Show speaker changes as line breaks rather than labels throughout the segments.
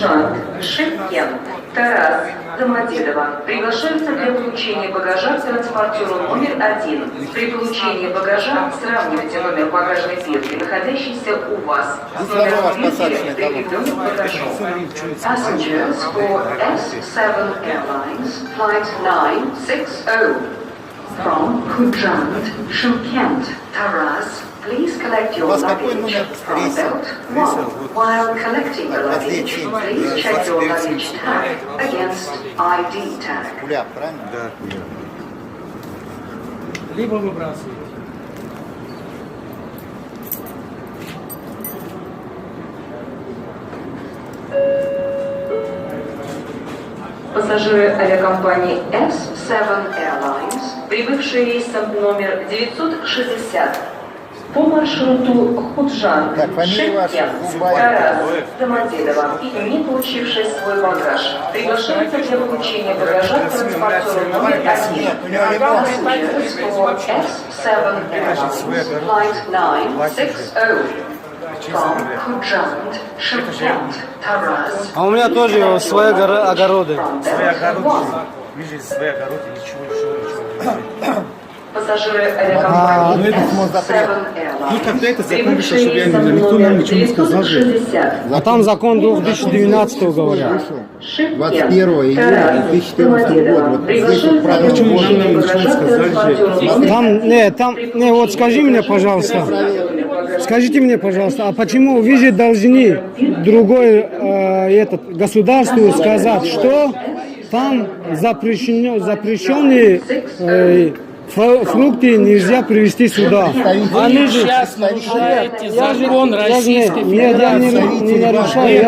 Худжанд, Шымкент, Тараз, Домодедово приглашаются для получения багажа к транспортеру номер 1. При получении багажа сравнивайте номер багажной бирки, находящийся у вас, с
Здесь равно
номером
ваш
бирки,
посадочный талон.
прикрепленным к багажу. Passengers for S7 Airlines Flight 960 from Khujand, Shymkent, Taraz, please collect
У
your
вас какой
luggage
номер
from
рейса?
belt 1. While collecting the
Так,
luggage,
29,
please check your luggage
29,
tag against ID tag.
Куляб, правильно?
Да.
Либо выбрасываете.
Пассажиры авиакомпании S7 Airlines, прибывшие рейсом номер 960 по маршруту Худжанд,
Так, фамилия ваша,
Шымкент,
Зубаев.
Тараз, Домодедово и не получившие свой багаж, приглашаются для получения багажа к транспортеру номер 1.
Нет, у него лимон.
Passengers for S7 Airlines Flight 960 from Khujand, Shymkent, Taraz.
А у меня тоже свои огороды.
Свои огороды. Видите, свои огороды, ничего, ничего, ничего.
Пассажиры авиакомпании
Ну, это само запрет.
S7 Airlines,
Ну, когда это закон вышел,
прибывшие
чтобы я не
рейсом
знаю, никто нам
номер
ничего не сказал же.
960
А там закон 2012 говорят.
Вышел
Шымкент,
21 июля
Тараз,
2014 года. Вот здесь вот
Домодедово.
правило
Почему
года.
нам ничего не сказали же?
Там, не, вот скажи мне, пожалуйста, скажите мне, пожалуйста, а почему вы же должны другой этот государству сказать, что там запрещенные фрукты нельзя привезти сюда? Они же
Сейчас нарушаете
Я же-
закон
я же-
Российской
Нет, я не,
Федерации.
не нарушаю,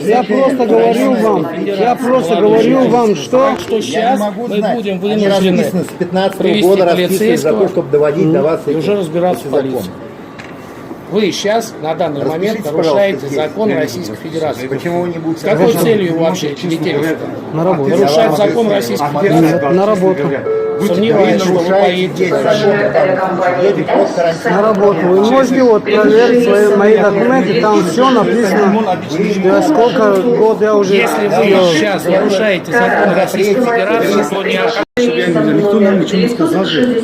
я просто говорю вам, я просто говорю вам, что
Так что
Я не
сейчас
могу
мы
знать.
будем
Они
вынуждены
расписаны с 15
привести
года, расписаны за то,
полицейского
чтобы доводить до вас
и
эти,
уже разбираться
эти
в полиции.
законы.
Вы сейчас на данный момент
Распишитесь,
нарушаете
пожалуйста, здесь.
закон Российской Федерации.
Почему вы не будете?
С какой целью вы вообще летели сюда?
На работу.
Нарушать закон Российской Федерации.
На работу.
Сомневаюсь, что вы
нарушаете
поедете.
здесь закон, потому что едете под карантин.
На работу. Вы можете вот проверить свои, мои документы, там все написано, что я сколько год я уже
Если вы
делал.
сейчас нарушаете закон Российской Федерации, то не
Чтобы я не знаю, никто нам ничего не сказал же.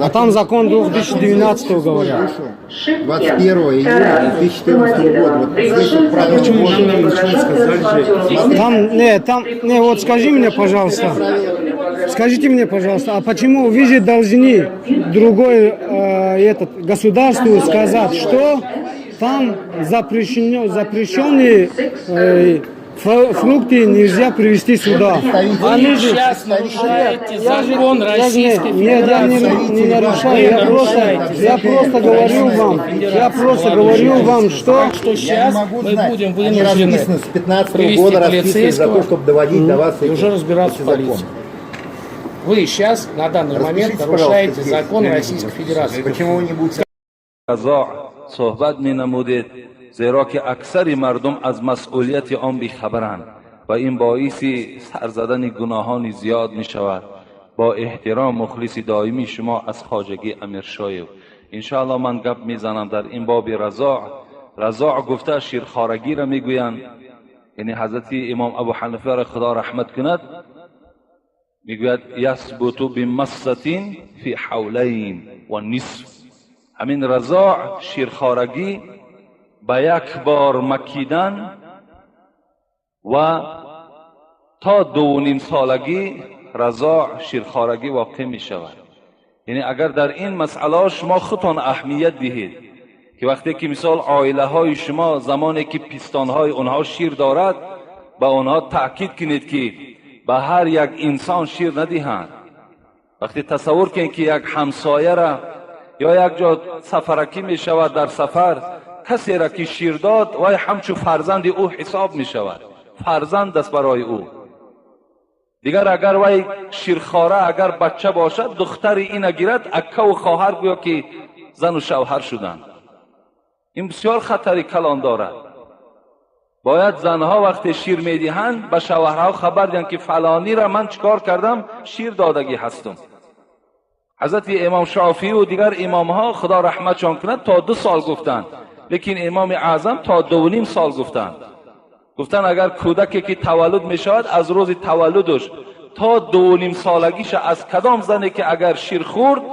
А там закон 2012 говорят.
Вышел 21 июля 2014 года. Вот здесь вот правило
Почему
года.
нам ничего не сказали же?
Там, не, вот скажи мне, пожалуйста, скажите мне, пожалуйста, а почему вы же должны другой этот государству сказать, что там запрещенные фрукты нельзя привезти сюда? Они же
сейчас нарушаете
Я же-
закон
я же-
Российской
Нет, я не,
Федерации.
не нарушаю, я просто говорю вам, я просто говорю вам, что
Так что
Я не
сейчас
могу
мы
знать.
будем
Они
вынуждены
расписаны с 15
привести
года, расписаны за то,
полицейского
чтобы доводить до вас
и
эти,
уже разбираться
эти
в полиции.
законы.
Вы сейчас на данный момент
Распишитесь,
нарушаете
пожалуйста, здесь.
закон Российской Федерации.
Почему вы не будете
رضاع صحبت می نمودید زیرا که اکثر مردم از مسئولیت آن بیخبرند و این باعث سر زدن گناهان زیاد می شود. با احترام مخلص دائمی شما از خواجگی امیرشایف. انشاءالله من گپ میزنم در این باب رضاع. رضاع گفته شیرخوارگی را میگویند، یعنی حضرت امام ابو حنیفه را خدا رحمت کند میگوید یثبت بمصة فی حولین و نصف. همین رضاع شیرخوارگی به یک بار مکیدن و تا 2.5 سالگی رضاع شیرخوارگی واقع می شود. یعنی اگر در این مسئله شما خودتان اهمیت دهید که وقتی که مثال عائله های شما زمانی که پستان های اونها شیر دارد به اونها تاکید کنید که به هر یک انسان شیر ندهند. وقتی تصور کنید که یک همسایه را یا یک جا سفرکی می شود، در سفر کسی را که شیر داد وای همچو فرزند او حساب می شود، فرزند است برای او. دیگر اگر وای شیرخواره اگر بچه باشد دختر این گیرد، اکه و خواهر گویا که زن و شوهر شدند. این بسیار خطری کلان دارد. باید زنها وقتی شیر میدهند به شوهرها خبر دهند که فلانی را من چکار کردم، شیر دادگی هستم. حضرت امام شافعی و دیگر امام ها خدا رحمتشان کند تا 2 سال گفتند، لیکن امام اعظم تا 2.5 سال گفتند. Гуфтан агар кӯдаке ки таваллуд мешавад аз рӯзи таваллудаш то 2.5 солагиша аз кадом зане ки агар шир хӯрд,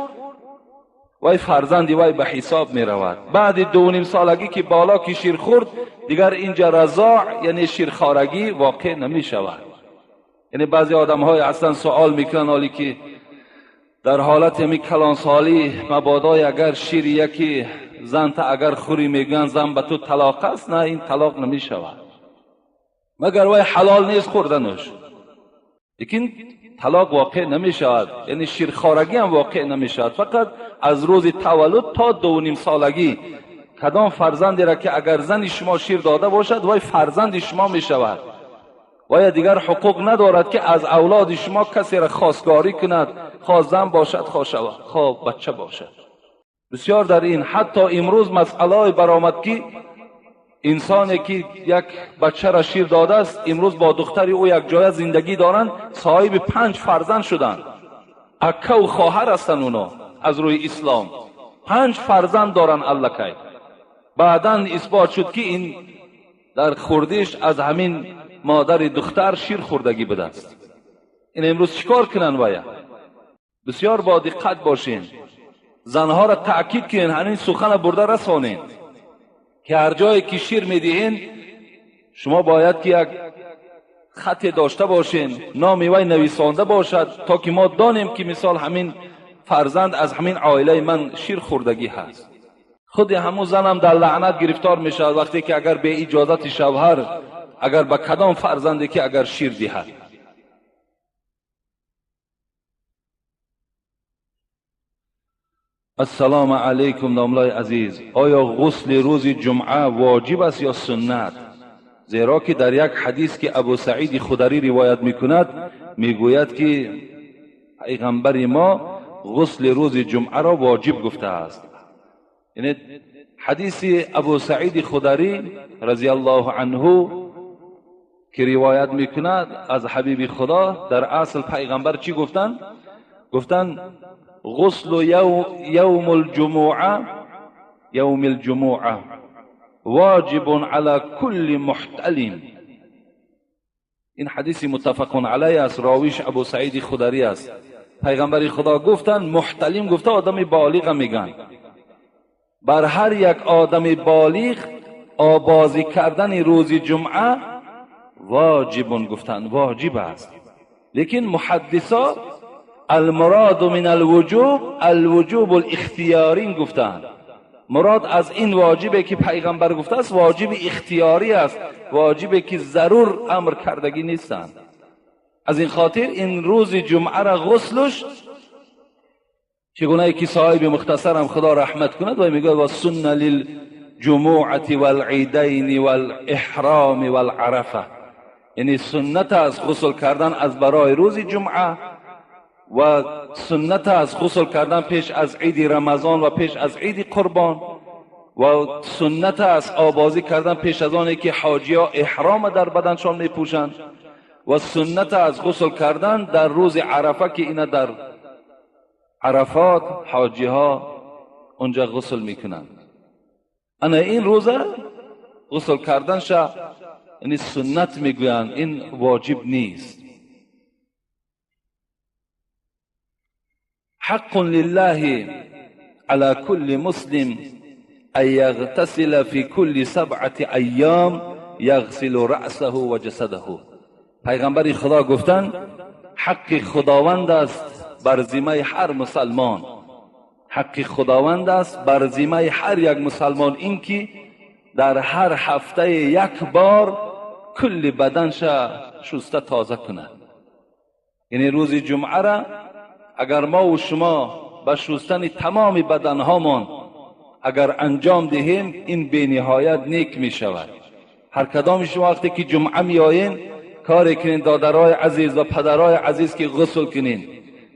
вай фарзанди вай ба ҳисоб меравад. Баъди 2.5 солагӣ ки боло ки шир хӯрд, дигар инҷа разоъ яъне ширхорагӣ воқеъ намешавад. Яъне баъзе одамҳое ҳастанд суол мекунанд, ҳоле ки дар ҳолати ҳамин калонсолӣ мабодой агар шири яки занта агар хӯрӣ мегӯянд зан ба ту талоқ аст, на, ин талоқ намешавад, магар вай ҳалол нест хӯрданаш, лекин талоқ воқеъ намешавад, яъне ширхорагӣ ҳам воқеъ намешавад. Фақат аз рӯзи таваллуд то 2.5 солагӣ кадом фарзандеро ки агар зани шумо шир дода бошад, вай фарзанди шумо мешавад. Вай дигар ҳуқуқ надорад ки аз авлоди шумо касеро хостгорӣ кунад, хоҳ зан бошад, хоҳ шавад, хоҳ бача бошад. Бисёр дар ин ҳатто имрӯз масъалаҳое баромад ки инсоне ки як бачаро шир додааст, имрӯз бо духтари ӯ якҷоя зиндагӣ доранд, соҳиби 5 фарзанд шуданд. Аккаву хоҳар ҳастанд уно аз рӯи ислом, 5 фарзанд доранд аллакай. Баъдан исбот шуд ки ин дар хурдиш аз ҳамин модари духтар шир хӯрдагӣ будааст. Ин имрӯз чӣ кор кунанд вая? Бисёр бо диққат бошен, занҳоро таъкид кунен, ҳамин сухана бурда расонен ки ҳар ҷое ки шир медиҳен шумо бояд ки як хате дошта бошен, номи вай нависонда бошад, то ки мо донем ки мисол ҳамин фарзанд аз ҳамин оилаи ман шир хӯрдагӣ ҳаст. Худи ҳамун занам дар лаънат гирифтор мешавад вақте ки агар бе иҷозати шавҳар агар ба кадом фарзанде ки агар шир диҳад. Ассалому алайкум домлаи азиз, оё ғусли рӯзи ҷумъа воҷиб аст ё суннат? Зеро ки дар як ҳадис ки Абу Саиди Хударӣ ривоят мекунад, мегӯяд ки пайғамбари мо ғусли рӯзи ҷумъаро воҷиб гуфтааст. Яъне ҳадиси Абу Саиди Хударӣ разияллоҳу анҳу ки ривоят мекунад аз ҳабиби Худо, дар асл пайғамбар чӣ гуфтанд? Гуфтанд غسل يوم الجمعة واجب على كل محتلم. این حدیث متفق علیه است، راویش ابو سعید خدری است. پیغمبر خدا گفتند محتلم گفته آدم بالغ میگن، بر هر یک آدم بالغ آبازی کردن روز جمعه واجب گفتند، واجب است. لیکن محدثا المراد من الوجوب الوجوب الاختیاری گفتند. مراد از این واجبه که پیغمبر گفته است واجب اختیاری است، واجبه که ضرور امر کردگی نیستند. از این خاطر این روز جمعه را غسلش چگونه که صاحب مختصرم خدا رحمت کند و میگه و سن للجمعة والعیدین والاحرام والعرفه، یعنی سنت از غسل کردن از برای روز جمعه و سنت از غسل کردن پیش از عید رمضان و پیش از عید قربان و سنت از آبازی کردن پیش از آنی که حاجی ها احرام در بدنشان میپوشند و سنت از غسل کردن در روز عرفه که اینا در عرفات حاجی ها اونجا غسل میکنند. انا این روزه غسل کردن شا یعنی سنت میگویند، این واجب نیست. حق لله على كل مسلم أن يغتسل في كل 7 أيام يغسل رأسه وجسده. پیغمبر خدا گفتن حق خداوند است بر ذمه هر مسلمان، حق خداوند است بر ذمه هر یک مسلمان اینکه در هر هفته یک بار کل بدنش شسته تازه کند. یعنی روز جمعه را اگر ما و شما به شستن تمام بدنهامان اگر انجام دهیم این به نهایت نیک می شود. هر کدام شما وقتی که جمعه می آیین کاری کنین دادرای عزیز و پدرای عزیز که غسل کنین،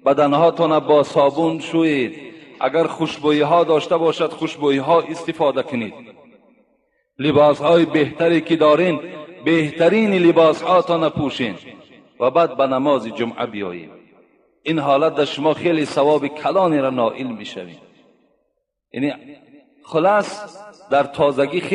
بدنهاتان با صابون شویید، اگر خوشبویی ها داشته باشد خوشبویی ها استفاده کنید، لباس های بهتری که دارین بهترین لباس هاتان پوشین و بعد به نماز جمعه بیایید. این حالت در شما خیلی ثواب کلانی را نائل میشوید. یعنی خلاص در تازگی خیلی